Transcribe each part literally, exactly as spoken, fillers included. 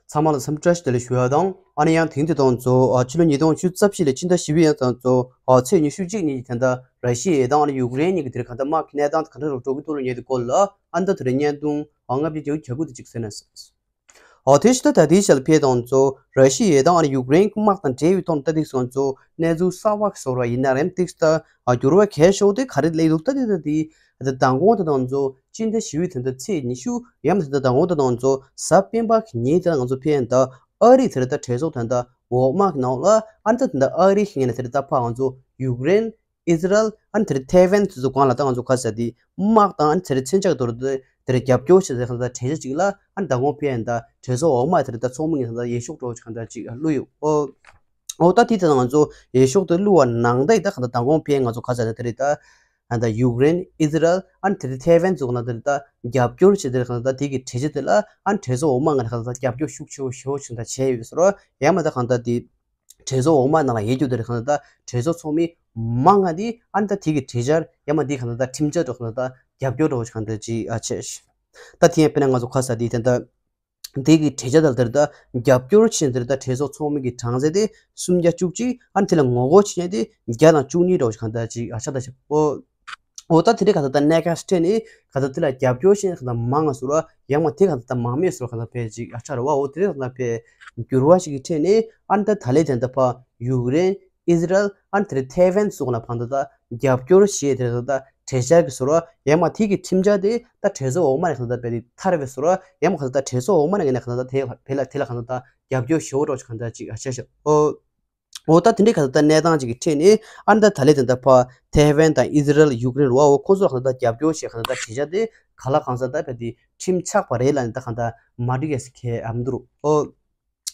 ཚང་མ་ལ་འཚམས་འདྲི་བཀྲ་ཤིས་བདེ་ལེགས་ཞུ་ཡ་དང་། ཨ་ནི་ཡང་དེང་དུས་དང་གཙོ་ཨ་ཕྱི་ལོ་ཉིས་སྟོང་ཉི་ཤུ་རྩ་བཞི་ལོའི་ཕྱི་ཟླ་བཞི་པའི་ཡང་དང་གཙོ་ཨ་ཚེས་ཉི་ཤུ་གཅིག་ཉིན་གྱི་ད་ལྟ་ར་ཤི་ཡ་དང་ཨ་ནི་ཡུཀ་རེན་གཉིས་ཀྱི་དེར་གང་ལྟར་དམག་གི་གནས་སྟངས་གང་འདྲ་རུ་འགྲོ་གི་འདུག་ལབ་མཁན་དེ་སྐོར་ལ་ཨ་ནི་ད་དེ་རིང་བརྙན་ཐུང་ཨ་ལྔ་བརྒྱ་བརྒྱད་ཅུ་གྱ་དགུ་དེ་གཅིག་གསན་ན་ཟེར། ཨོ་དེ་ཕྱི་ད་ལྟ་དེའི་ཞལ་ཕེ་དང་གཙོ་ར་ཤི་ཡ་དང་ཨ་ནི་ཡུཀ་རེན་དམག་དང་འབྲེལ་བའི་ཐོག་ནས་ད་དེ་སོང་གཙོ་གནས་ཚུལ་གསར་པ་ཞིག་བཟོ་ར་ཡིན་ན་རེམ་ཏིག་ད་ཨ་འགྱུར་བ་གལ་ཤོས་དེ་ག་རེ་སླེབས་འདུག་ད་དེ་ད་དེ་ད་མདང་དགོང་དེ་དང་གཙོ་སྤྱི་ཟླ་བཞི་པའི་དེ་ད་ཚེས་ཉི་ཤུ་ཡང་མ་དེ་ད་མདང་དགོང་དེ་དང་གཙོ་གཟའ་སྤེན་པ་གི་ཉིན་དེ་ད་ང་ཚོ་ཕེ་ཡན་ད་ཨ་རི་དེ་ད་གྲོས་ཚོགས་དེ་ད་འོག་མ་གི་ནང་ལ་ཨ་ནི་ད་དེ་ད་ཨ་རི་ཤི་ངན་དེ་ད་ཕ་ང་ཚོ་ཡུཀ་རེན། ཨི་ཟི་རལ་ཨ་ནི་དེ་རིང་ཐེ་ཝན་དེ་ཚོ་སྒང་ལ་ད་ང་ཚོ་ག་ཟེར་དེ་དམག་དང་ཨ་ནི་དེ་རིང་མཚོན་ཆ་གི་དོར་དེ་དེ་རིང་རྒྱབ་སྐྱོར་བྱེད་ཟེར་གང་ལྟར་གྲོས་ཆོད་ཅིག་ལ་ཨ་ནི་མདང་དགོང་ཕེ་ཡན་ད་གྲོས་ཚོགས་འོག་མ་དེ་རིང་ད་ཚོགས་མི་ངན་ད་འོས་ཤོག་འདྲ་བོ་ཅིག་གང་ལྟར་ཅིག་བླུགས་ཡོད། ཨོ་ཨོ་ད་དེ་དེ་ང་ཚོ་འོས་ཤོག་དེ་བླུགས་པ་ནང་ད་ཡི་ད་གང་ལྟར་མདང་དགོང་ཕེ་ཡན་ང་ཚོ་ག་ཟེར་ན་དེ་རིང་ད་ཨ་ནི་ད་ཡུཀ་རེན་ཨི་ཟི་རལ་ཨ་ནི་དེ་རིང་ཐེ་ཝན་ཚོ་གང་ལྟར་དེ་རིང་ད་རྒྱབ་སྐྱོར་བྱེད་དེ་རིང་གང་ལྟར་དེ་གི་གྲོས་ཆོད་དེ་ལ་ཨ་ནི་གྲོས་ཚོགས་འོག་མ་ངན་གང་ལྟར་རྒྱབ་སྐྱོར་ཤུགས་ཆེ་བོ་ཞེ་པོ་ཅིག་ད་བྱས་ཡོད་ཟེར་རོ། ཡང་མ་ད་གང་ལྟར་དེ། གྲོས་ཚོགས་འོག་མ་ནང་ལ་ཡོད་རྒྱུ་དེ་རེད། གང་ལྟར་ད་གྲོས་ཚོགས་ཚོགས་མི་མང་ང་དེ་ཨ་ནི་ད་དེ་གི་གྲོས་འཆར་ཡང་མ་དེ་གང་ལྟར་ད་ཁྲིམས་འཆར་འགྲོ་གང་ལྟར་ད་རྒྱབ་སྐྱོར་འགྲོ་གང་ལྟར་ཅིག་ཨ་བྱས་ཤག་ད་དེ་ཡང་དཔེར་ན་ང་ཚོ་ག་ཟེར་དེ་ད་ལྟ་དེ་གི་གྲོས་འཆར་དང་དེ་ད་རྒྱབ་སྐྱོར་བྱེད་དེ་ད་གྲོས་ཚོགས་ཚོགས་མི་གི་གྲངས་ཚད་དེ་སུམ་བརྒྱ་བཅུ་གཅིག་ཨ་ནི་དེ་ལ་ངོ་རྒོལ་བྱེད་མཁན་དེ་བརྒྱ་དང་བཅུ་གཉིས་འགྲོ་གང་ལྟར་ཅིག་ཨ་ཆགས་ད་ཤག་ཨོ། འོ་ད་དེ་འདྲའི་ག་ད་ལྟ་གནད་འགག་ཅིག་འཕྲད་ནས་ག་ད་དེ་ལ་རྒྱབ་སྐྱོར་བྱེད་མཁན་ག་ད་མང་ང་ཟེར་བ་ཡང་མ་དེ་ག་ད་ལྟ་མང་མེད་ཟེར་བ་ག་ད་ཕལ་ཅིག་ཨ་ཆགས་རེད་བ། འོ་དེ་འདྲའི་ག་ད་ལྟ་ཕལ་འགྱུར་བ་ཞིག་གི་འཕྲད་ནས་ཨ་ནི་ད་ད་ལས་དེ་འདྲ་ཕ་ཡུཀ་རེན་ཨི་ཟི་རལ་ཨ་ནི་དེ་འདྲའི་ཐེ་ཝན་སོགས་ལ་ཕ་ད་ལྟ་རྒྱབ་སྐྱོར་བྱེད་དེ་ག་ད་ལྟ་གྲོས་འཆར་གི་ཟེར་བ་ཡང་མ་དེ་གི་ཁྲིམས་འཆར་དེ་ད་གྲོས་ཚོགས་འོག་མ་ནས་ག་ད་ལྟ་ཕལ་དེ་ཐར་བའི་ཟེར་བ་ཡང་མ་ག་ད་ལྟ་གྲོས་ཚོགས་འོག་མ་ནས་ག་ནས་ག་ད་ལྟ་དེ་ཕལ་ལ་དེ་ལ་ག་ད་ལྟ་རྒྱབ་སྐྱོར་ཞེ་པོ་འགྲོ་ཞིག་ག་ད་ལྟ་ཅིག་ཨ་ཆགས་ཤག་ཨོ། འོ་ད་དེ་འདྲའི་ག་ད་ལྟ་གནས་སྟངས་ཅིག་གི་འཕྲད་ནས་ཨ་ནི་ད་ད་ལས་དེ་འདྲ་ཕ་ཐེ་ཝན་དང་ཨི་ཟི་རལ་ཡུཀ་རེན་རུ་བ་འོ་ཁོང་ཚོ་ལ་ག་ད་ལྟ་རྒྱབ་སྐྱོར་བྱེད་ག་ད་ལྟ་གྲོས་འཆར་དེ་ག་ལ་གང་ས་ད་ཕལ་དེ་ཁྲིམས་ཆགས་པ་རེད་ལབ་ནས་ད་ག་ད་མ་འགྲིག་ཡ་ཟེར་མཁན་ཨ་མི་འདུག་རུ་ཨོ།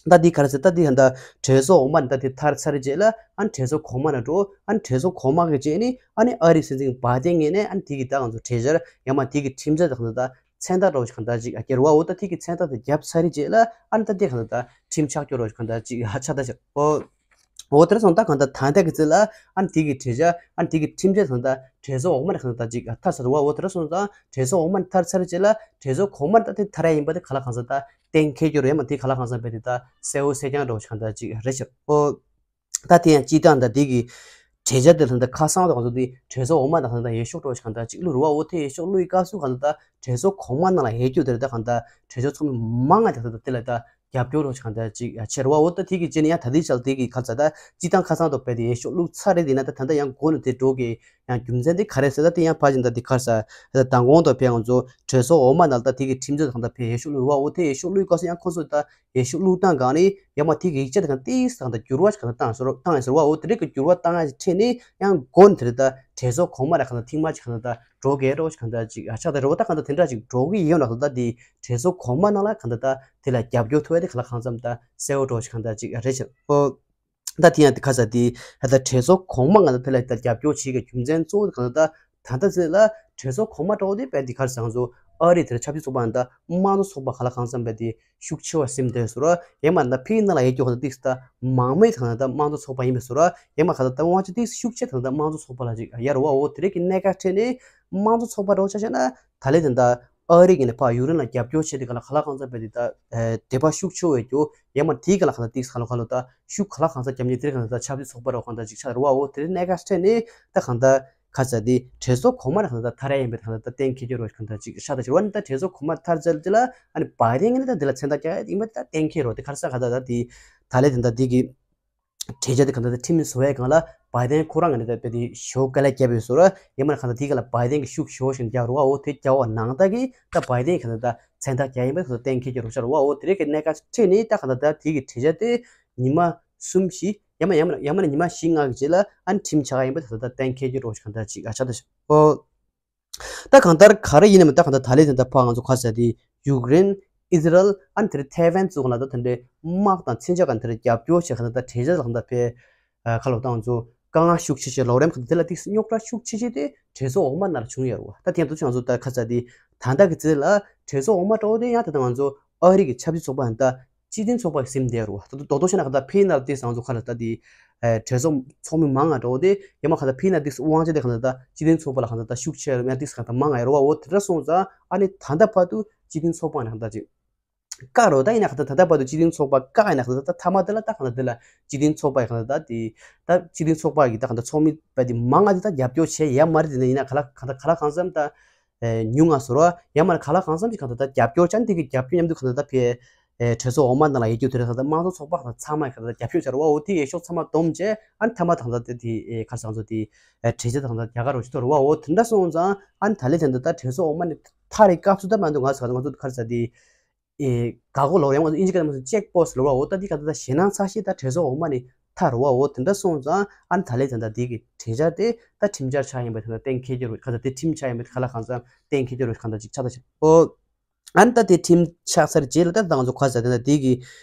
ད་འདི་ག་རེ་ཟེར་ད་འདི་ག་ད་གྲོས་ཚོགས་འོག་མ་ནས་ད་དེ་ཐར་ཚར་རྗེས་ལ་ཨ་ནི་གྲོས་ཚོགས་གོང་མ་ནས་འགྲོ་ཨ་ནི་གྲོས་ཚོགས་གོང་མ་གི་རྗེས་ནས་ཨ་ནི་ཨ་རིའི་སྲིད་འཛིན་བྷའི་ཏན་ངོས་ནས་ཨ་ནི་དེ་གི་ད་ང་ཚོ་གྲོས་འཆར་ཡང་མ་དེ་གི་ཁྲིམས་འཆར་དང་ག་ད་ལྟ་མཚན་རྟགས་འདྲ་བོ་ཞིག་གང་ལྟར་ཅིག་ཨ་སྐྱེར་བ་འོ་ད་ཐིག་གི་མཚན་རྟགས་དེ་བརྒྱབ་ཚར་རེད་རྗེས་ལ་ཨ་ནི་ད་དེ་གང་ལྟར་ཁྲིམས་ཆགས་སྐྱོར་བ་ཞིག་གང་ལྟར་ཅིག་ཨ་ཆགས་ད་ཅིག་ཨོ། འོ་དེར་སོང་ད་གང་ལྟར་ད་ལྟ་གི་ཚེ་ལ་ཨ་ནི་དེ་གི་གྲོས་འཆར་ཨ་ནི་དེ་གི་ཁྲིམས་འཆར་གང་ལྟར་གྲོས་ཚོགས་འོག་མ་ནས་གང་ལྟར་ཅིག་ཐར་ཚར་བ་འོ་དེར་སོང་ད་གྲོས་ཚོགས་འོག་མ་ནས་ཐར་ཚར་རེད་རྗེས་ལ་གྲོས་ཚོགས་གོང་མ་ནས་ད་དེ་ཐར་ཡ་ཡིན་པ་དེ་ག་ལ་གང་ལྟར་ད་གཏན་འཁེལ་སྐྱོར་ཡང་མ་དེ་ག་ལ་གང་ལྟར་བས་དེ་ད་གསལ་བོ་གསལ་རྐྱང་འདྲ་བོ་ཞིག་གང་ལྟར་ཅིག་རེད་ཤག་ཨོ། ད་དེ་ཡང་སྤྱི་བཏང་ད་དེ་གི་གྲོས་འཆར་དེ་ལ་ད་ཁ་སང་དང་ང་ཚོ་དེ་གྲོས་ཚོགས་འོག་མ་དང་ད་འོས་ཤོག་འདྲ་བོ་ཞིག་གང་ལྟར་ཅིག་བླུགས་རུ་བ་འོ་དེ་འོས་ཤོག་བླུགས་ཡི་སྐབས་སུ་གང་ལྟར་ད་གྲོས་ཚོགས་གོང་མ་ནང་ལ་འོས་བསྡུ་དེ་ད་གང་ལྟར་གྲོས་ཚོགས་ཚོགས་མི་མང་ང་དེ་ད་དེ་ལ་ད་རྒྱབ་སྐྱོར་འདྲ་བོ་ཞིག་གང་ལྟར་ཅིག་ཆེ་རུ་བ་འོ་ད་དེ་གི་རྗེས་ནས་ཡང་ད་དེ་ཞལ་དེ་གི་ཁ་ཚ་ད་སྤྱི་བཏང་ཁ་སང་དང་བས་དེ་འོས་ཤོག་བླུགས་ཚར་རེད་དེ་ན་ད་ད་ད་ཡང་འགོ་ནས་དེ་འགྲོ་གི་ཡང་རྒྱུ་མཚན་དེ་ག་རེ་ཟེར་ད་དེ་ཡང་ཕ་ཅིན་ད་དེ་ག་རེ་ཟེར་ད་མདང་དགོང་དང་བས་ང་ཚོ་གྲོས་ཚོགས་འོག་མ་ནང་ལ་ད་དེ་གི་ཁྲིམས་རྩོད་དང་ད་བས་འོས་ཤོག་བླུགས་རུ་བ་འོ་དེ་འོས་ཤོག་བླུགས་ཡི་སྐབས་སུ་ཡང་ཁོ་ཚོ་ད། འོས་ཤོག་བླུགས་སྟངས་སྒང་ནས་ཡང་མ་དེ་གི་ཡིག་ཆ་དེ་གང་ཏིས་དང་ད་འགྱུར་བ་ཞིག་གང་ད་བཏང་ཟེར་བཏང་ཡ་ཟེར་བ་འོ་དེ་རིགས་ཀྱི་འགྱུར་བ་བཏང་ཡ་ཞིག་འཕྲད་ནས་ཡང་འགོ་ནས་དེ་རིགས་ད་གྲོས་ཚོགས་གོང་མ་ར་གང་ད་ཐེངས་མ་ཞིག་གང་ད་འགྲོ་གི་རོ་ཞིག་གང་ད་ཅིག་ཨ་ཆགས་ད་རེད་བ། ད་གང་ད་དེ་འདྲ་ཅིག་འགྲོ་གི་ཡོད་ན་གང་ད་དེ་གྲོས་ཚོགས་གོང་མ་ནང་ལ་གང་ད་ད་དེ་ལ་རྒྱབ་སྐྱོར་ཐོབ་ཡ་དེ་ག་ལ་གང་འཚམ་ད་གསལ་བོ་འགྲོ་ཞིག་གང་ད་ཅིག་ཨ་རེད་ཤག་ཨོ། ད་དེ་ཡང་དེ་ཁ་ཚ་དེ་ད་གྲོས་ཚོགས་གོང་མ་གང་ད་དེ་ལ་ད་རྒྱབ་སྐྱོར་བྱེད་ཀྱི་རྒྱུ་མཚན་གཙོ་བོ་དེ་གང་ད་ད་ད་ད་ཚེ་ལ་གྲོས་ཚོགས་གོང་མ་འགྲོ་དེ་བས་དེ་ག་རེ་ཟེར་ང་ཚོ་ཨ་རི་དེར་ཆབ་སྲིད་ཚོགས་པ་གང་ད་དམངས་གཙོ་ཚོགས་པ་ག་ལ་གང་འཚམ་བས་དེ། ཤུགས་ཆེ་བ་སིམ་དེ་ཟུར་ཡང་མ་ད་ཕི་ནང་ལ་ཡེ་སྐྱོ་ཁ་ཏིག་ད་མང་མོས་ཐང་ད་དམངས་གཙོ་ཚོགས་པ་ཡིན་པའི་ཟུར་ཡང་མ་ཁ་ད་དབང་ཆ་ཏིག་ཤུགས་ཆེ་ཐང་ད་དམངས་གཙོ་ཚོགས་པ་ལ་ཅིག་ཡར་བ་འོ་དེ་རིགས་ཀྱི་གནད་འགག་འཕྲད་ནས་དམངས་གཙོ་ཚོགས་པ་རོགས་ཆ་བྱས་ན་ད་ལས་དེ་ད་ཨ་རི་གི་ནས་ཕ་ཡུ་རེན་ལ་རྒྱབ་སྐྱོར་བྱས་ཏེ་ག་ལ་ག་ལ་གང་འཚམ་བས་དེ་ད་དད་པ་ཤུགས་ཆེ་བས་སྐྱོ་ཡང་མ་དེའི་ག་ལ་ག་ད་ཏིག་ག་ལ་ག་ལ་ད་ཤུགས་ག་ལ་གང་འཚམ་རྒྱབ་ཉེ་དེ་རིགས་ག་ད་ཆབ་སྲིད་ཚོགས་པ་རོགས་གང་ད་ཅིག་ཆ་ར་བ་འོ་དེ་རིགས་གནད་འགག་འཕྲད་ནས་ད་གང་ད། ཁ་ཚ་དེ་གྲོས་ཚོགས་གོང་མ་ནས་གང་ལྟར་ཐར་ཡ་ཡིན་པའི་གང་ལྟར་གཏན་འཁེལ་རྒྱུ་རོ་གང་ལྟར་ཅིག་ཤ་ད་ཕྱིར་བ་ནི་ད་གྲོས་ཚོགས་གོང་མ་ཐར་ཚར་དེ་ལ་ཨ་ནི་བྷའི་ཏན་ངས་ནི་ད་དེ་ལ་མཚན་རྟགས་རྒྱག་ཡ་ཡིན་པ་ད་གཏན་འཁེལ་རོ་དེ་ག་རེ་ཟེར་གང་ལྟར་ད་དེ་ད་ལས་དེ་ད་དེ་གི་གྲོས་འཆར་དེ་གང་ལྟར་ད་ཁྲིམས་བཟོ་ཡ་གང་ལ་བྷའི་ཏན་ཁོ་རང་ངས་ནི་ད་དཔེ་དེ་ཞོ་དཀའ་ལས་བརྒྱབ་པའི་བཟོ་ར་ཡིན་མ་ནི་གང་ལྟར་དེ་ག་ལ་བྷའི་ཏན་གི་ཤུགས་ཞོ་ཞིག་རྒྱག་རོ་བ་འོ་དེ་རྒྱག་བ་ནང་ད་གི་ད་བྷའི་ཏན་གང་ལྟར་ད་མཚན་རྟགས་རྒྱག་ཡིན་པ་གང་ལྟར་གཏན་འཁེལ་རྒྱུ་རོ་ཤ་རོ་བ་འོ་དེ་རེད་གི་གནད་འགག་ཅིག་འཕྲད་ནི་ད་གང་ལྟར་ད་དེ་གི་གྲོས་འཆར་དེ་ཉི་མ་གསུམ་བཞི། ཡང་མ་ཡང་མ་ཡང་མ་ཉི་མ་བཞི་ལྔ་གི་རྗེས་ལ་ཨ་ནི་ཁྲིམས་ཆགས་ཡིན་པ་ད་ལྟ་གཏན་འཁེལ་གྱི་རོགས་ཞིག་གང་ལྟར་ཅིག་ཨ་ཆགས་ད་ཤག་ཨོ། ད་གང་ལྟར་ག་རེ་ཡིན་ནམ་ད་གང་ལྟར་ད་ལས་དེ་ད་ཕ་ང་ཚོ་ཁ་ཟེར་དེ་ཡུཀ་རེན་ཨི་ཟི་རལ་ཨ་ནི་དེ་རིང་ཐེ་ཝན་ཚོ་གང་ལ་ད་དེ་འདྲའི་དམག་དང་མཚོན་ཆ་གང་དེ་འདྲ་རྒྱབ་སྐྱོར་བྱེད་གང་ལྟར་ད་གྲོས་འཆར་གང་ལྟར་ཕེ་ཁ་ལོ་ད་ང་ཚོ་དཀའ་ངལ་ཤུགས་ཆེ་ཆེ་ལོག་རེམ་གང་ལྟར་དེ་ལ་ཏིག་རྙོག་དྲ་ཤུགས་ཆེ་ཆེ་དེ་གྲོས་ཚོགས་འོག་མ་ནང་ལ་བྱུང་ཡོད་རེད་བ། ད་དེ་ཡང་དུ་ང་ཚོ་ད་ཁ་ཟེར་དེ་ད་ལྟ་གི་ཚེ་ལ་གྲོས་ཚོགས་འོག་མ་འགྲོ་དེ་ཡང་ད་ལྟ་ང་ཚོ་ཨ་རི་གི་ཆབ་སྲིད་ཚོགས་པ་ད། སྤྱི་མཐུན་ཚོགས་པ་ཟིན་བསྡད་རུ་བ། ད་དུང་རྡོག་རྡོག་བཤད་ན་ག་ད་ཕེ་ནར་ཏི་སང་ཚོ་ཁ་ལ་ད་དེ་གྲོས་ཚོགས་ཚོགས་མི་མང་ང་འགྲོ་དེ་ཡ་མ་ག་ད་ཕེ་ནར་ཏི་དབང་ཆ་དེ་ག་ད་ད་སྤྱི་མཐུན་ཚོགས་པ་ལ་ག་ད་ད་ཤུགས་ཆེ་རུ་ཡ་ཏི་ག་ད་མང་ང་ཡ་རུ་བ། འོ་དེ་འདྲ་སོང་ཙང་ཨ་ནི་ད་ལྟ་བར་དུ་སྤྱི་མཐུན་ཚོགས་པ་ནས་ག་ད་ཅིག་ བཀག་རོགས། ད་ཡིན་ན་གང་ལྟར་ད་ལྟ་བར་དུ་སྤྱི་མཐུན་ཚོགས་པ་བཀག་ཡིན་ན་གང་ལྟར་ད་མཐའ་མ་དེ་ལ་ད་གང་ལྟར་དེ་ལ་སྤྱི་མཐུན་ཚོགས་པ་ཡི་གང་ལྟར་ད་དེ་ད་སྤྱི་མཐུན་ཚོགས་པ་གི་ད་གང་ལྟར་ཚོགས་མི་བ་དེ་མང་ང་དེ་ད་རྒྱབ་སྐྱོར་བྱས་ཡ་མ་རེད། དེ་ནས་ཡིན་ན་ག་ལ་གང་ལྟར་ག་ལ་གང་འཚམ་ད་ཉུང་ང་ཟེར་བ་ཡ་མ་རེད། ག་ལ་གང་འཚམ་ཅིག་གང་ལྟར་ད་རྒྱབ་སྐྱོར་བྱས་ནས་དེ་གི་རྒྱབ་སྐྱོར་མཉམ་དུ་གང་ལྟར་ད་ཕེ་གྲོས་ཚོགས་འོག་མ་ནང་ལ་ཡོད་རྒྱུ་དེ་རེད། གང་ལྟར་དམངས་གཙོ་ཚོགས་པ་གང་ལྟར་ཚང་མ་གང་ལྟར་ད་རྒྱབ་སྐྱོར་བྱས་རེད་བ། འོ་དེ་གི་ཕྱོགས་ཚང་མ་བསྡོམས་བྱས་ཨ་ནི་མཐའ་མ་གང་ལྟར་ད་དེ་ག་རེ་ཟེར་ང་ཚོ་དེ་གྲོས་ཆོད་གང་ལྟར་རྒྱ་གར་རོགས་ཞུ་ཐུབ་རེད་བ། འོ་དེ་འདྲ་སོང་ཙང་ཨ་ནི་ད་ལས་དེ་འདྲ་ད་གྲོས་ཚོགས་འོག་མ་ནས་ཐར་རེ་སྐབས་སུ་ད་མ་འདུག་ང་ཚོ་གང་ལྟར་ང་ཚོ་ག་རེ་ཟེར་དེ། ཨེ། འགག་སྒོ་ལོག་ཡང་ང་ཚོ་དབྱིན་ཇི་སྐད་ནང་ང་ཚོ་ཅེག་པོ་སི་ལོག་བ། འོ་ད་འདི་ག་ད་ད་ཞེད་སྣང་ཚ་ཤེས་ད་གྲོས་ཚོགས་འོག་མ་ནས་ཐར་བ། འོ་དེ་འདྲ་སོང་ཙང་ཨ་ནི་ད་ལས་ད་ད་འདི་གི་གྲོས་འཆར་དེ་ད་ཁྲིམས་འཆར་ཆགས་ཡིན་པ་དེ་ད་གཏན་འཁེལ་རྒྱུ་རེད། ག་ད་དེ་ཁྲིམས་ཆགས་ཡིན་པ་དེ་ག་ལ་གང་ཙམ་གཏན་འཁེལ་རྒྱུ་རེད། གང་ད་ཅིག་ཆགས་ད་ཤག་འོ། ཨ་ནི་ད་དེ་ཁྲིམས་ཆགས་ཚར་རྗེས་ལ་ད་ད་ང་ཚོ་ག་ཟེར་དེ་ད་འདི་གི་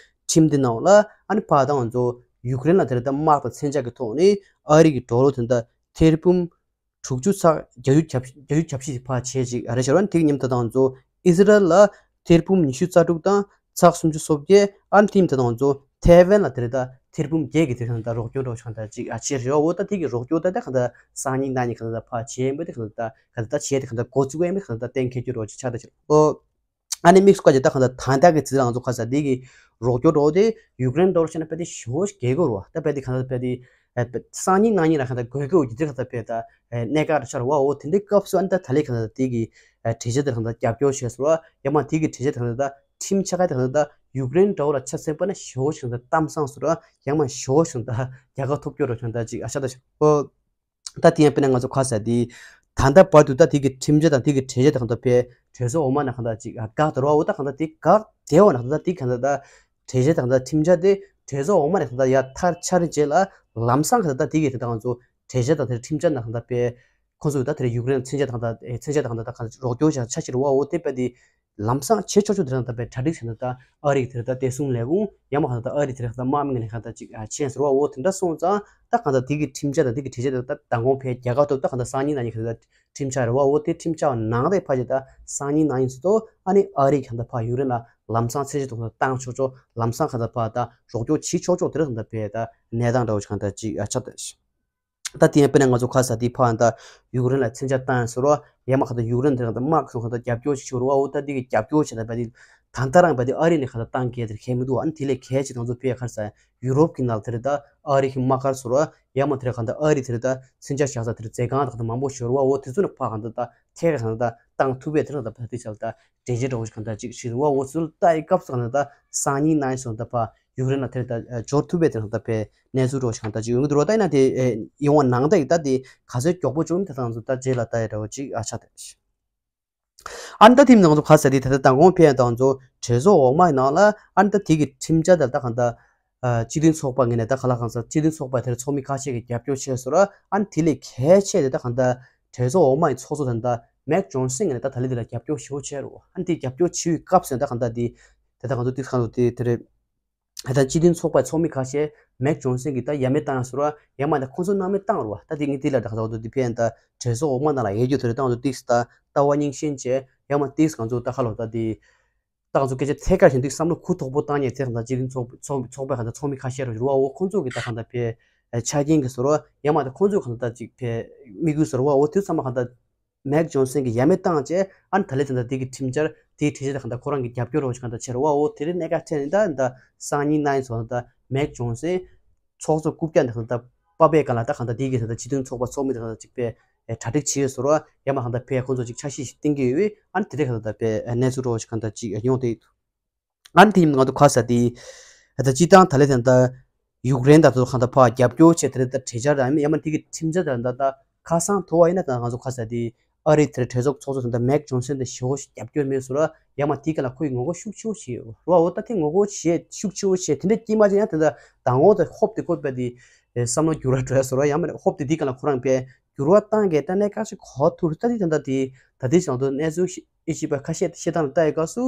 ཁྲིམས་དེ་ནང་ལ་ཨ་ནི་ཕ་ད་ང་ཚོ་ཡུཀ་རེན་ལ་དེ་རེད་ད་དམག་དང་མཚོན་ཆ་གི་ཐོག་ནས་ཨ་རི་གི་ཌོ་ལར་དེ་ད་ཐེར་འབུམ་དྲུག་ཅུ་ཚེག་བརྒྱད་ཅུ་གྱ་བརྒྱད་ཅུ་གྱ་བཞི་ཕར་བྱས་ཅིག་ཨ་རེ་ཤར་བ་ནི་དེ་གི་མཉམ་དུ་ད་ང་ཚོ་ཨི་ཟི་རལ་ལ་ཐེར་འབུམ་ཉི་ཤུ་རྩ་དྲུག་དང་ཚེག་སུམ་ཅུ་སོ་བརྒྱད། ཨ་ནི་དེ་མཉམ་དུ་ད་ང་ཚོ་ཐའེ་ཝན་ལ་དེ་རེད་ད་ཐེར་འབུམ་བརྒྱད་ཀྱི་དེ་གང་ད་རོགས་སྐྱོར་རོགས་གང་ད་ཅིག་ཨ་བྱས་རེད་བ། འོ་ད་དེ་གི་རོགས་སྐྱོར་ད་ད་གང་ད་སང་ཉིན་གནངས་ཉིན་གང་ད་ཕར་བྱས་ཡིན་པ་དེ་གང་ད་གང་ད་བྱས་དེ་གང་ད་འགོ་བཙུགས་ཡིན་པ་གང་ད་གཏན་འཁེལ་རྒྱུ་རོགས་ཅིག་ཆགས་ད་ཅིག་འོ། ཨ་ནི་དམིགས་སུ་བཀར་གྱི་ད་གང་ལྟར་ད་ལྟ་གི་ཚིག་ལ་ང་ཚོ་ག་ས་འདི་གི་རོགས་སྐྱོར་འགྲོ་དེ་ཡུཀ་རེན་འགྲོ་བྱས་ན་དཔེ་དེ་ཞེ་པོ་ཞིག་རྒྱལ་དགོས་རེད་བ། ད་དཔེ་དེ་གང་ལྟར་དཔེ་དེ་སང་ཉིན་གནངས་ཉིན་ལ་གང་ལྟར་དགོས་དགོས་ཀྱི་དེ་གང་ལྟར་དཔེ་ད་གནད་འགག་རེད་ཤག་རེད་བ། འོ་དེ་འདྲའི་སྐབས་སུ་ཨ་ནི་ད་ད་ལས་གང་ལྟར་འདི་གི་གྲོས་ཆོད་དེ་གང་ལྟར་རྒྱབ་སྐྱོར་བྱས་སོང་བ། ཡང་མ་དེ་གི་གྲོས་ཆོད་དེ་གང་ལྟར་ད་ཁྲིམས་ཆགས་ཀ་དེ་གང་ལྟར་ད་ཡུཀ་རེན་འདྲ་བོ་ལ་ཆ་མཚོན་པ་ན་ཞེ་པོ་ཞིག་གང་ལྟར་གཏམ་བཟང་སོང་ར། ཡང་མ་ཞེ་པོ་ཞིག་གང་ལྟར་རྒྱལ་ཁ་ཐོབ་སྐྱོར་རོགས་གང་ལྟར་ཅིག་ཨ་ཤ་ད་ཤ་འོ། ད་དེ་ཡང་དཔེར་ན་ང་ཚོ་ག་ས་དེ་ད་ལྟ་བར་དུ་ད་དེ་གི་ཁྲིམས་འཆར་དང་དེ་གི་གྲོས་ཆོད་དང་ད་ཕེ་གྲོས་ཚོགས་འོག་མ་ན་གང་ལྟར་ཅིག་ཨ་བཀག་དོར་བ། འོ་ད་གང་ལྟར་དེ་བཀག་དེ་འོ་ན་གང་ལྟར་དེ་གང་ལྟར་ད་གྲོས་ཆོད་དང་ད་ཁྲིམས་འཆར་དེ་གྲོས་ཚོགས་འོག་མ་ནས་གང་ལྟར་ཡར་ཐར་ཆར་རྗེས་ལ་ལམ་སང་གང་ལྟར་ད་དེ་གི་དེ་ད་ང་ཚོ་གྲོས་ཆོད་དང་དེ་ཁྲིམས་འཆར་ན་གང་ལྟར་ཕེ་ཁོང་ཚོས་ད་དེ་ཡུཀ་རེན་མཚོན་ཆ་དང་ད་མཚོན་ཆ་དང་ད་གང་ལྟར་རོགས་སྐྱོར་བྱ་ཆ་ཕྱིར་བ། འོ་དེ་ཕེ་དེ་ལམ་སང་བྱེད་ཆོག་ཆོག་དེ་རང་ད་པའི་གྲ་སྒྲིག་བྱས་ན་ད་ཨ་རིག་དེར་ད་བདེ་སྲུང་ལས་ཁུངས་ཡང་མ་གང་ད་ཨ་རི་དེར་ད་དམག་མི་ངན་ལས་གང་ད་ཅིག་ཆེན་ཟེར་བ། འོ་དེ་འདྲ་སོང་ཙང་ད་གང་ད་དེ་གི་ཁྲིམས་འཆར་དང་དེ་གི་གྲོས་ཆོད་ད་མདང་དགོང་ཕལ་རྒྱལ་ཁ་ཐོབ་ད་གང་ད་སང་ཉིན་གནངས་ཉིན་གང་ད་ཁྲིམས་འཆར་རེད་བ། འོ་དེ་ཁྲིམས་འཆར་ནང་དེ་ཕ་ཅེ་ད་སང་ཉིན་གནངས་ཉིན་ཚོ་ད་ཨ་ནི་ཨ་རིག་གང་ད་ཕ་ཡུཀ་རེན་ལ་ལམ་སང་ཚད་གཞི་ཐོག་ད་བཏང་ཆོག་ཆོག་ལམ་སང་གང་ད་ཕ་ད་རོགས་སྐྱོར་བྱེད་ཆོག་ཆོག་དེ་ར་གང་ད་ཕེ་ད་གནས་སྟངས་འདྲ་བོ་ཅིག་གང་ད་ཅིག་ཆགས་ད། ད་དེ་ཡང་དཔེར་ན་ང་ཚོ་ཁ་ས་དེ་ཕ་ད་ཡུཀ་རེན་ལ་མཚོན་ཆ་བཏང་ཟེར་བ། ཡང་མ་ཁ་ད་ཡུཀ་རེན་དེ་རང་ད་དམག་སོང་ཁ་ད་རྒྱབ་སྐྱོར་ཞིག་ཞུ་རུ་བ། འོ་ད་དེ་གི་རྒྱབ་སྐྱོར་བྱས་ད་བ་དེ་ད་ལྟ་རང་བ་དེ་ཨ་རི་ནས་ཁ་ད་བཏང་གལ་དེར་ཁེལ་མི་འདུག་ཨ་ནི་དེ་ལས་གལ་ཆེ་ང་ཚོ་ཕེ་ཁ་ས་ཡུ་རོབ་ཀྱི་ནང་དེ་རེད་ད་ཨ་རི་གི་དམག་སྒར་ཟེར་བ། ཡང་མ་དེ་ར་ཁ་ད་ཨ་རི་དེ་རེད་ད་མཚོན་ཆ་བཞག་ས་དེ་ར་མཛོད་ཁང་དང་ད་མང་པོ་ཞིག་ཡོད་རུ་བ། འོ་དེ་ཚོ་ནས་ཕ་གང་ད་ད་ཐད་ཀ་གང་ད་ད་བཏང་ཐུབ་པའི་དེ་རང་ད་བ་དེ་ཆ་ལ་ད་འགྲེལ་བརྗོད་འདྲ་བོ་ཞིག་གང་ད་ཅིག་ཞིག་རུ་བ། འོ་ཚུལ་ལྟ་ཡི་སྐབས་སུ་གང་ད་ད་སང་ཉིན་གནངས་ཉིན་སོང་ད་ཕ་ཡུཀ་རེན་ལ་དེར་ད་འབྱོར་ཐུབ་པའི་དེ་རང་ད་ཕེ་གནས་ཚུལ་རོགས་ཤིག་གང་ད་ཅིག་ཡོང་གི་འདུག་རོགས། ད་ཡིན་ན་དེ་ཡོང་བ་ནང་ད་ཡི་ད་དེ་ག་ཚོད་མགྱོགས་པོ་བྱུང་དེ་ད་ང་ཚོ་ད་རྗེས་ལ་ད་ཡི་འདྲ་བོ་ཅིག་ཨ་ཆ་དེ་ཨ་ནི་ད་དེ་ནང་ཚོ་ག་ས་དེ་ད་ད་མདང་དགོང་ཕེ་ཡང་ད་ང་ཚོ་གྲོས་ཚོགས་འོག་མ་ཡི་ནང་ལ་ཨ་ནི་ད་དེ་གི་ཁྲིམས་འཆར་ད་ད་གང་ད་སྤྱི་མཐུན་ཚོགས་པ་ངོས་ནས་ད་ག་ལ་གང་ས་སྤྱི་མཐུན་ཚོགས་པ་དེར་ཚོགས་མི་ཁ་ཤས་ཀྱིས་རྒྱབ་སྐྱོར་བྱས་སོང་ར། ཨ་ནི་དེ་ལས་གལ་ཆེ་དེ་ད་གང་ད་གྲོས་ཚོགས་འོག་མ་ཡི་ཚོགས་གཙོ་ད་ད་མེག་ཇོན་སན་ངོས་ནས་ད་ད་ལི་དེ་ལ་རྒྱབ་སྐྱོར་ཞེ་པོ་བྱས་རུ་བ། ཨ་ནི་དེ་རྒྱབ་སྐྱོར་བྱེད་པའི་སྐབས་སུ་ད་གང་ད་དེ་ད་ད་གང་ཚོ་དེ་གང་ཚོ་དེ་དེ་རེད། ད་སྤྱི་མཐུན་ཚོགས་པའི་ཚོགས་མི་ཁ་ཤས་མེག་ཇོན་སན་གྱིས་ད་ཡ་མེད་བཏང་ཡ་ཟེར་བ། ཡ་མ་ད་ཁོང་ཚོ་སྣང་མེད་བཏང་རུ་བ། ད་དེ་ངས་དེ་ལ་ད་ག་ཚོད་དུ་དེ་ཕན་ད་གྲོས་ཚོགས་འོག་མ་ནང་ལ་ཡོད་རྒྱུ་དེ་རེད། ད་ང་ཚོ་ཏིག་ད་ལྟ་བ་རྙིང་ཤེས་བྱས་ཡ་མ་ཏིག་ང་ཚོ་ད་ཁ་ལོ་ད་དེ་ད་ང་ཚོ་སྐད་ཆ་ཐད་ཀར་བཞིན་ཏིག་བསམ་བློ་གུ་དོག་པོ་བཏང་ཉེ་ཚེ་གང་ད་སྤྱི་མཐུན་ཚོགས་ཚོགས་ཚོགས་པའི་གང་ད་ཚོགས་མི་ཁ་ཤས་རུ་རུ་བ། འོ་ཁོང་ཚོ་གི་ད་གང་ད་ཕན་ཆ་རྐྱེན་གྱི་ཟེར་བ། ཡ་མ་ད་ཁོང་ཚོ་གང་ད་ཅིག་ཕན་དམིགས་ཡུལ་ཟེར་བ། འོ་དེ་ཚང་མ་གང་ད། མེག་ཇོན་སན་གྱིས་ཡ་མེད་བཏང་བྱས་ཨ་ནི་ད་ལས་ད་ལྟ་དེ་གི་ཁྲིམས་འཆར་དེའི་ཁྲིམས་འཆར་དེ་གང་ལྟར་ཁོ་རང་གི་རྒྱབ་སྐྱོར་རོགས་ཞིག་གང་ལྟར་བྱེད་རོགས། འོ་དེ་རིང་གནད་འགག་ཆེ་ནི་ད་ད་སང་ཉིན་གནངས་ཉིན་སོང་ད་མེག་ཇོན་སན་ཚོགས་གཙོ་རྐུབ་བཀྱག་འདི་གང་ལྟར་པ་པའི་སྒང་ལ་ད་གང་ལྟར་དེ་གི་ད་ལྟ་སྤྱི་མཐུན་ཚོགས་པ་ཚོགས་མི་དེ་གང་ལྟར་ཅིག་པས་གྲ་སྒྲིག་བྱེད་ཡོད་ཟེར་རོགས། ཡ་མ་གང་ལྟར་ཕེ་ཁོང་ཚོ་ཅིག་འཆར་གཞི་ཞིག་བཏིང་གི་ཡོད། ཨ་ནི་དེ་རིང་གང་ལྟར་པས་གནས་ཚུལ་རོགས་ཞིག་གང་ལྟར་ཅིག་ཡོང་དེ་ཡོད། ཨ་ནི་དེ་ཡིན་ང་ཚོ་ཁ་ས་དེ་ད་སྤྱི་བཏང་ད་ལས་ད་ལྟ་ཡུཀ་རེན་དང་ཚོ་གང་ལྟར་ཕར་རྒྱབ་སྐྱོར་བྱས་དེ་ལས་ད་གྲོས་འཆར་དང་ཡང་མིན་དེ་གི་ཁྲིམས་འཆར་དང་ད་ལྟ་ཁ་སང་ཐོ་བ་ཡིན་ན་ད་ང་ཚོ་ཁ་ས་དེ་ཨ་རི་དེར་གྲོས་ཚོགས་ཚོགས་གཙོ་ད་ལྟ་མེག་ཇོན་སན་དེ་ཞེ་པོ་ཞིག་རྒྱབ་སྐྱོར་མེད་ཟེར་ར། ཡང་མ་དེ་ག་ལ་ཁོ་ཡི་ངོ་རྒོལ་ཤུགས་ཆེ་བོ་བྱས་ཡོད་ར། འོ་ད་དེ་ངོ་རྒོལ་བྱས་ཤུགས་ཆེ་བོ་བྱས་དེ་འདྲ་སྐྱེས་མ་བྱས་ཡང་དེ་ད་མདང་དགོང་ད་ཧོབ་དེ་ཁོ་པ་དེ་བསམ་བློ་འགྱུར་བ་འགྲོ་ཡ་ཟེར་ར། ཡང་མ་ཧོབ་དེ་དེ་ག་ལ་ཁོ་རང་པས་འགྱུར་བ་བཏང་གས་ད་གནད་འགག་ཅིག་གོ་ཐུབ་རེད། ད་དེ་ད་ལྟ་དེ་ད་དེ་ཞང་དུ་གནས་ཚུལ་ཨེ་ཤི་པ་ཁ་ཤས་བཤད་སྟངས་ལ་ལྟ་ཡི་སྐབས་སུ་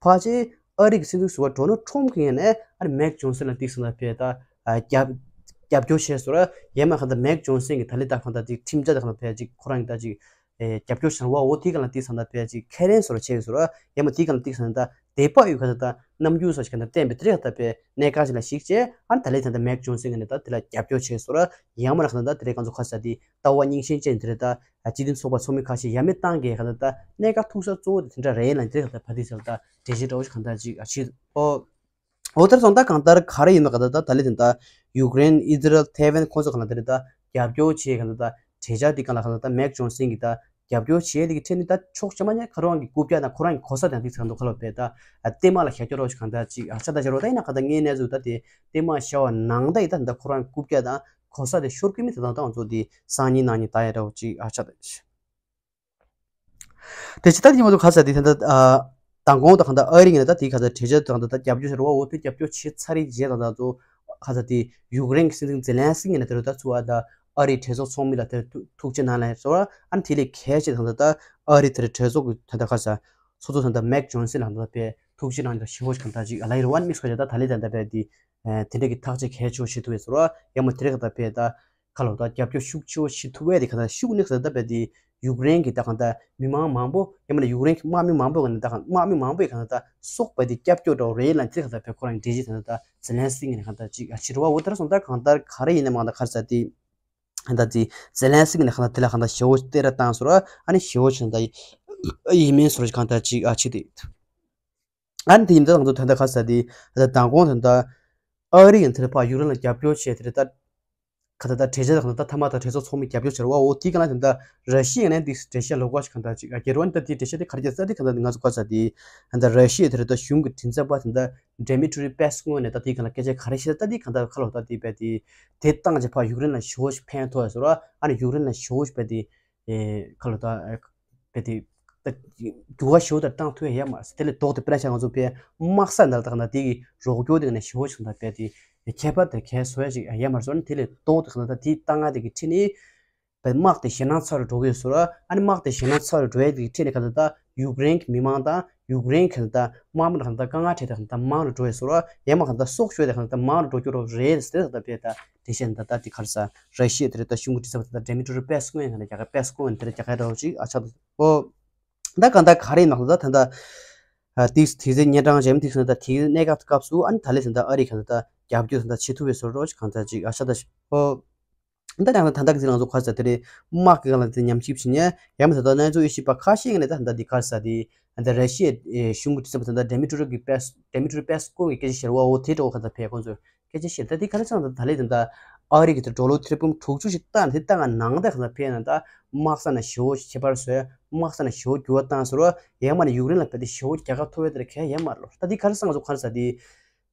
ཕལ་ཆེར་ཨ་རི་གི་སྲིད་འཛིན་ཟུར་པ་ཌོ་ནལ་ཊམ་གི་ངོས་ནས་ཨ་རི་མེག་ཇོན་སན་ལ་ཏིག་སོང་ལ་ཕེ་ད་རྒྱབ་རྒྱབ་སྐྱོར་བྱས་སོང་ར། ཡང་མ་གང་ལྟར་མེག་ཇོན་སན་གི་ད་ལི་ད་གང་ལྟར་ཅིག་ཁྲིམས་འཆར་ད་གང་ལྟར་ཕེ་ཅིག་ཁོ་རང་གི་ད་ཅིག་རྒྱབ་སྐྱོར་བྱས་བ། འོ་དེ་གང་ལ་ཏིག་སོང་ལ་ཕེ་ཅིག་ཁས་ལེན་སོང་ར་བྱས་སོང་ར། ཡང་མ་དེ་གང་ལ་ཏིག་སོང་ད་ དེ་དཔག་ཡོད་གང་ལྟར་རྣམ་འགྱུར་སོགས་ཤིག་གང་ལྟར་བསྟན་པའི་དེ་རིང་གང་ལྟར་པའི་གནད་འགག་ཅིག་ལ་གཞིགས་བྱས། ཨ་ནི་ད་ལན་ད་ལྟ་མེག་ཇོན་སན་གྱིས་ནི་ད་དེ་ལ་རྒྱབ་སྐྱོར་བྱས་སོང་ར། ཡང་མིན་ན་གང་ལྟར་ད་དེ་རིང་གང་ཚོ་ཁ་ས་དེ་ལྟ་བ་རྙིང་ཞེན་ཅན་དེ་རེད། ད་སྤྱི་མཐུན་ཚོགས་པ་ཚོགས་མི་ཁ་ཤས་ཡ་མེད་བཏང་གི་གང་ལྟར་ད་གནད་འགག་ཐུག་ས་གཙོ་བོ་དེ་དེ་འདྲ་རེད་ལ། དེ་རིང་གང་ལྟར་ཕ་དེ་ཚོ་ལ་ད་འགྲེལ་བཤད་འདྲ་བོ་ཞིག་གང་ལྟར་ཅིག་ཨ་བྱེད། ཨོ། འོ་དེར་སོང་ད་གང་ལྟར་ག་རེ་ཡིན་ན་གང་ལྟར་ད་ད་ལན་ད་ལྟ་ཡུཀ་རེན་ཨི་ཛི་རལ་ཐའེ་ཝན་ཁོང་ཚོ་གང་ལྟར་དེ་རེད། ད་རྒྱབ་སྐྱོར་བྱེད་གང་ལྟར་ད་གྲོས་འཆར་འདི་གང་ལ་གང་ལྟར་ད་མེག་ཇོན་སན་གྱིས་ད་རྒྱབ་སྐྱོར་བྱེད་འདི་གི་ཁྲིད་ནི་ད་ཕྱོགས་ཆ་མ་ཉག་ཁ་རང་གི་རྐུབ་བཀྱག་དང་ཁོ་རང་གི་གོ་ས་དང་འདི་ཚང་དུ་ཁ་ལོ་བས་ད་ཨ་ལྟད་མ་ལ་ཞབས་ཀྱོ་རོགས་ཞིག་གང་ལྟར་ཅིག་ཨ་ཆ་ད་ཞབས་རོགས་ད་ཡིན་ན་གང་ལྟར་ངའི་གནས་ཚུལ་ད་དེ་ལྟད་མ་ཤ་བ་ནང་ད་ཡི་ད་ད་ཁོ་རང་གི་རྐུབ་བཀྱག་དང་གོ་ས་དེ་ཤོར་གི་མི་ད་ད་ད་ང་ཚོ་དེ་སང་ཉིན་གནངས་ཉིན་ད་ཡ་འདྲ་བོ་ཅིག་ཨ་ཆ་ད། དེ་ཇི་ལྟར་ཡིན་མ་གཏོགས་ཁ་ས་དེ་ད་ལྟ་ཨ་མདང་དགོང་དང་གང་ལྟར་ཨ་རི་ངོས་ནས་ད་དེ་ག་ཚོད་གྲོས་འཆར་དང་ད་ལྟ་རྒྱབ་སྐྱོར་བྱེད་རོགས་འོ་དེ་རྒྱབ་སྐྱོར་བྱེད་ཚར་རེད་རྗེས་དང་ད་ཚོ་ག་ཚོད་དེ་ཡུཀ་རེན་གྱི་སྲིད་འཛིན་ཛེ་ལན་སི་ཀི་ངོས་ནས་དེ་རུ་ད་ཚུར་ཨ་ད་ཨ་རིའི་གྲོས་ཚོགས་ཚོགས་མི་ལ་དེར་ཐུགས་ཐུགས་རྗེ་གནང་ལན་སོགས་ཨ་ནི་དེ་ལས་གལ་ཆེ་དང་ད་ལྟ་ཨ་རི་དེར་གྲོས་ཚོགས་ཀྱི་ད་ལྟ་ག་ས་ཚོགས་གཙོ་ད་ལྟ་མེག་ཇོན་སན་ལ་ད་ལྟ་དཔེ་ཐུགས་རྗེ་གནང་ཞེས་པ་ཞིག་གང་ལྟར་ཅིག་ཨ་ལ་ཡི་རུ་ཨ་ནི་དམིགས་བསལ་ད་ད་ལས་ད་ལྟ་དཔེ་དེ་དེ་འདྲ་གི་ཐག་གཅོད་གལ་ཆེ་བ་བྱེད་ཐུབ་པའི་སོགས་ཡང་མ་དེ་རེད་གང་ལྟར་དཔེ་ད། ཁ་ལོ་ད་རྒྱབ་སྐྱོར་ཤུགས་ཆེ་བོ་བྱེད་ཐུབ་པས་དེ་ག་ད་ཤུགས་ནི་ཟེར་ད་བས་དེ་ཡུཀ་རེན་གྱི་ད་གང་ད་མི་མང་མང་པོ་ཡང་མིན་ན་ཡུཀ་རེན་གྱི་དམག་མི་མང་པོ་ག་ནས་ད་གང་དམག་མི་མང་པོས་ག་ནས་ད་སོག་པ་དེ་སྐྱབས་བཅོལ་འགྲོ་རེད་ལ་དེ་ག་ད་བས་ཁོ་རང་འགྲེལ་བཤད་ད་ད་ཛེ་ལན་སི་ཀི་ངས་ག་ད་ཅིག་ཨ་ཕྱི་རུ་བ་འོ་དེར་སོང་ད་གང་ལྟར་ག་རེ་ཡིན་ན་མང་ད་ག་རེ་ཟེར་དེ་ག་ད་དེ་ཛེ་ལན་སི་ཀི་ནས་ག་ད་དེ་ལ་ག་ད་ཞེ་བོ་སྟེར་བཏང་སོང་ར་ཨ་ནི་ཞེ་བོ་ཆེ་ད་ཡིན་མིན་སོར་ག་ད་ཅིག་ཨ་ཕྱི་དེ། ཨ་ནི་དེ་ཡིན་ད་ང་ཚོ་ད་ལྟ་ག་ས་དེ་ད་མདང་དགོང་ད་ལྟ་ཨ་རི་ཡང་དེར་ཕ་ཡུཀ་རེན་ལ་རྒྱབ་སྐྱོར་བྱས་དེར་ད་ག་ད་ད་གྲོས་འཆར་དང་ད་ཐ་མ་ད་གྲོས་ཚོགས་ཚོགས་མི་རྒྱབ་སྐྱོར་བྱས་ར་བ་འོ་དེ་ག་ལ་ད་ད་ར་ཤི་ཡ་ནས་དེ་གྲོས་འཆར་ལོག་པ་ཞིག་ག་ད་ཅིག་ཨ་རྒྱལ་བ་ནི་ད་དེ་གྲོས་འཆར་དེ་ག་རེ་རྒྱབ་ས་དེ་ག་ད་ང་ཚོ་ག་ས་དེ་ད་ར་ཤི་ཡ་དེར་ད་གཞུང་གི་མགྲིན་ཚབ་པ་ད་ད་ཌེ་མི་ཊི་རི་པེ་སི་ཀོ་ནས་ད་དེ་ག་ལ་སྐད་ཆ་ག་རེ་བཤད་ད་དེ་ག་ད་ཁ་ལོ་ད་དེ་བས་དེ་དེ་བཏང་རྗེས་ཕ་ཡུཀ་རེན་ལ་ཞེ་བོ་ཞིག་ཕན་ཐོགས་ཡ་སོ་ར་ཨ་ནི་ཡུཀ་རེན་ལ་ཞེ་བོ་ཞིག་བས་དེ། ཨེ་ཁ་ལོ་ད་ཨེ་དཔེ་དེ་ད་འགྱུར་བ་ཞེ་པོ་ད་བཏང་ཐུབ་ཡ་ཡ་མ་རེད། དེ་ལས་ལྡོག་སྟེ་དཔེར་ན་ཆ་ང་ཚོ་དཔེ་དམག་ས་འདྲ་ད་ག་ན་དེ་གི་རོགས་སྐྱོར་དེ་ག་ནས་ཞེ་པོ་ཞིག་ད་དཔེ་དེ་ཁྱད་པར་དེ་གས་བཟོ་ཡ་ཞིག་ཡ་མ་རེད། སོ་ནི་དེ་ལས་ལྡོག་སྟེ་ག་ན་ད་དེ་བཏང་ཡ་དེ་གི་ཁྲིད་ནི་དཔེ་དམག་དེ་ཞེད་སྣང་ཚ་རུ་འགྲོ་གི་ཡོད་ཟེར་ར། ཨ་ནི་དམག་དེ་ཞེད་སྣང་ཚ་རུ་འགྲོ་ཡ་དེ་གི་ཁྲིད་ནི་ག་ད་ད་ཡུཀ་རེན་གི་མི་མང་དང་ཡུཀ་རེན་གི་ད་དམག་མི་ལ་ག་ད་དཀའ་ངལ་འཕྲད་དེ་ག་ད་མང་རུ་འགྲོ་ཡོད་ཟེར་ར། ཡ་མ་ག་ད་སྲོག་ཤོར་དེ་ག་ད་མང་རུ་འགྲོ་རྒྱུ་རོགས་རེད་ཟེར་ད་དཔེ་ད། དེ་བཞིན་ད་ལྟ་དེ་ག་རེ་ཟ་ར་ཤི་ཡ་དེ་རེད་ད་གཞུང་གི་དྲི་ཟབ་དེ་ད་ཌེ་མི་ཊི་རི་པེ་སི་ཀོ་ཡིན་ན་རྒྱ་གར་པེ་སི་ཀོ་ཡིན་དེ་རེད་རྒྱ་གར་འདྲ་བོ་ཅིག་ཨ་ཆགས་འདུག་ཨོ། ད་གང་ལྟར་ག་རེ་ཡིན་ནོག་ད་ད་ལྟ་དེ་དེ་ཚེ་གཉན་འཕྲང་འཇམ་དེ་ཟིན་ད་དེ་གནད་འགག་སྐབས་སུ་ཨ་ནི་ད་ལེ་ད་ལྟ་ཨ་རི་ག་ད་ལྟ་རྒྱབ་སྐྱོར་ད་ལྟ་བྱེད་ཐུབ་པའི་བཟོ་འདྲ་བོ་ཅིག་གང་ལྟར་ཅིག་ཨ་ཆགས་ད་ཨོ། ད་ཡང་ད་ད་ལྟ་གི་ཚེ་ང་ཚོ་ག་རེ་ཟ་དེ་རེད་དམག་གི་སྒང་ལ་དེ་ཉམས་ཞིབ་བྱེད་ཉན་ཡང་མི་ད་ད་གནས་ཚུལ་དབྱེ་ཞིབ་པ་ཁ་ཤས་ཀྱི་ནས་ད་ད་འདི་ག་རེ་ཟ་དེ་ད་ར་ཤི་ཡའི་གཞུང་གི་དྲི་ཟབ་ད་ད་ཌེ་མི་ཊི་རི་གི་པེ་སི་ཌེ་མི་ཊི་རི་པེ་སི་ཀོ་གི་སྐད་ཆ་བཤད་ར་བ་འོ་དེ་འདྲ་བོ་ག་ད་ཕེ་ཁོང་ཚོས། སྐད་ཆ་བཤད་ད་དེ་ག་རེ་ཚང་ད་ད་ལེ་ད་ད་ཨ་རི་གི་ད་ཌོ་ལར་ཐེར་འབུམ་དྲུག་ཅུ་ཞིག་བཏང་ནས་དེ་བཏང་ང་ནང་ད་ག་ད་ཕེ་ན་ད་དམག་ས་ན་ཞེ་བོ་ཞིག་ཁྱད་པར་བཟོས་དམག་ས་ན་ཞེ་བོ་འགྱུར་བ་བཏང་ཟེར་རོ། ཡང་མ་ནས་ཡུཀ་རེན་ལ་ཕེ་དེ་ཞེ་བོ་རྒྱལ་ཁ་ཐོབ་ཡོད་དེ་ཁེ་ཡང་མ་རེད་ལོ། ད་དེ་ག་རེ་ཚང་ང་ཚོ་ག་རེ་ཟ་དེ་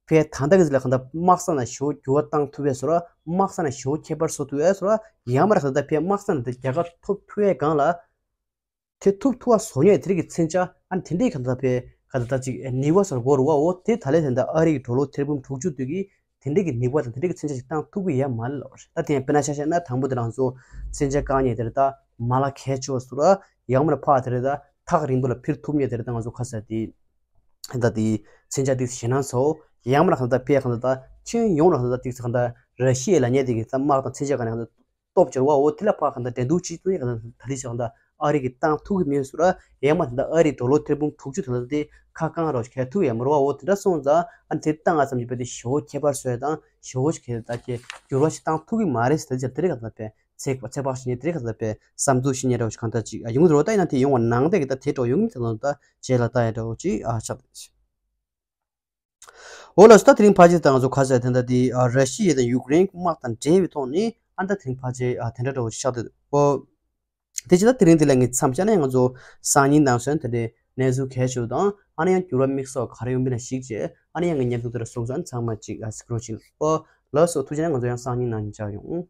ཕེ་ད་ད་གི་ཟི་ལ་ག་ད་དམག་ས་ན་ཞེ་བོ་འགྱུར་བ་བཏང་ཐུབ་ཡོད་ཟེར་རོ། དམག་ས་ན་ཞེ་བོ་ཁྱད་པར་བཟོ་ཐུབ་ཡོད་ཟེར་རོ། ཡང་མ་རེད་ག་ད་ཕེ་དམག་ས་ན་དེ་རྒྱལ་ཁ་ཐོབ་ཐུབ་ཡོད་སྒང་ལ། དེ་ཐུབ་ཐུབ་པ་བཟོ་ཉེས་དེ་རིགས་ཀྱི་མཚོན་ཆ་ཨ་ནི་དེ་འདྲའི་ག་ད་ཕེ་ག་ད་ད་ཅིག་ནུས་པ་ཟེར་དགོས་རུ་བ་འོ་དེ་ད་ལེ་དེ་འདྲ་ཨ་རི་གི་ཌོ་ལར་ཐེར་འབུམ་དྲུག་ཅུ་དུས་ཀྱི་དེ་འདྲའི་གི་ནུས་པ་དང་དེ་འདྲའི་གི་མཚོན་ཆ་ཞིག་བཏང་ཐུབ་ཀྱི་ཡོད་མ་རེད་ལ། ད་དེ་ཡང་དཔེར་ན་ཆ་བཞག་ན་དང་པོ་དེ་རང་ཚོ་མཚོན་ཆ་བཀག་ཉེས་དེ་རེད་ད་མ་ལ་ཁེ་ཆོ་ཟུར་ཡང་མ་ལ་ཕག་དེ་རེད་ད་ཐག་རིང་པོ་ལ་འཕུར་ཐུབ་ཉེས་དེ་རེད་ད་ང་ཚོ་ག་ས་དེ་ད་དེ་མཚོན་ཆ་དེ་ཞེད་སྣང་ཚ་བོ་ཡང་མ་ལ་ག་ད་ཕེ་ག་ད་ད་ཁྱོན་ཡོངས་ལ་ག་ད་དེ་ག་ད་ར་ཤི་ཡ་ལ་ཉེ་དེ་གི་ད་དམག་དང་མཚོན་ཆ་ག་ནས་ག་ད། སྟོབས་འབྱོར་བ་འོ་དེ་ལ་ཕ་ག་འདྲ་འགྲན་བསྡུར་བྱེད་དུས་ག་འདྲ་ད་ལི་ཞག་འདྲ་ཨ་རི་གི་བཏང་ཐུབ་ཀྱི་མེད་ཟེར་ར། ཡང་མ་དེ་འདྲ་ཨ་རི་ཌོ་ལར་ཐེར་འབུམ་དྲུག་ཅུ་དེ་འདྲ་དེ་ཁ་བསྐང་རོགས་ཁེ་ཐུབ་ཡ་མ་རེད་བ། འོ་དེ་འདྲ་སོང་ཙང་ཨ་ནི་དེ་བཏང་ང་ཙམ་གྱིས་བས་དེ་ཞེ་བོ་ཁྱད་པར་བཟོས་དང་ཞེ་བོ་ཞིག་གི་ད་ཁྱེད་འགྱུར་བ་ཞིག་བཏང་ཐུབ་ཀྱི་མ་རེད་ཟེར་ད་ཅིག་དེ་རིགས་ག་འདྲ་བས་ཚེག་པ་ཚེག་པ་ཞིག་ནས་དེ་རིགས་ག་འདྲ་བས་བསམ་ཚུལ་ཞིག་ཉེ་འདྲ་བོ་ཞིག་གང་ལྟར་ཅིག་ཡོང་གི་རེད་བ། ད་ཡིན་ན་དེ་ཡོང་བ་ནང་དེ་གི་ད་དེ་འགྲོ་ཡོང་གི་མི་དེ་ལ་ད་རྗེས་ལ་ལྟ་ཡ་འདྲ་བོ་ཅིག་ཨ་ཆགས་འདུག་འོ་ལགས་སོ། ད་དེ་རིང་ཕལ་ཆེར་ད་ང་ཚོ་ག་ས་དེ་འདྲ་དེ་ཨ་ར་ཤི་ཡ་དང་ཡུཀ་རེན་དམག་དང་འབྲེལ་བའི་ཐོག་ནས་ཨ་ད་དེ་རིང་ཕལ་ཆེར་ཨ་དེ་འདྲ་འདྲ་བོ་ཆགས་འདུག་འོ། དེ་ཅི་ད་དེ་རིང་འདི་ལ་ངས་མཚམས་བཞག་ནས་ང་ཚོ་སང་ཉིན་ནང་སོན་དེ་འདྲའི་གནས་ཚུལ་གལ་ཆེ་བ་དང་ཨ་ནི་ཡང་འགྱུར་བ་དམིགས་བསལ་ག་རེ་ཡོང་པ་ན་གཞིགས་བྱས་ཨ་ནི་ཡང་ངས་ཉན་ཐོས་དེ་ར་གསུངས་སོང་། ཨ་ནི་ཚང་མ་གཅིག་ཨ་སྐུ་རོགས་བྱིན། འོ་ལགས་སོ། ཐུགས་རྗེ་ཆེ། ང་ཚོ་ཡང་སང་ཉིན་ནང་ཉིན་མཇལ་ཡོང་།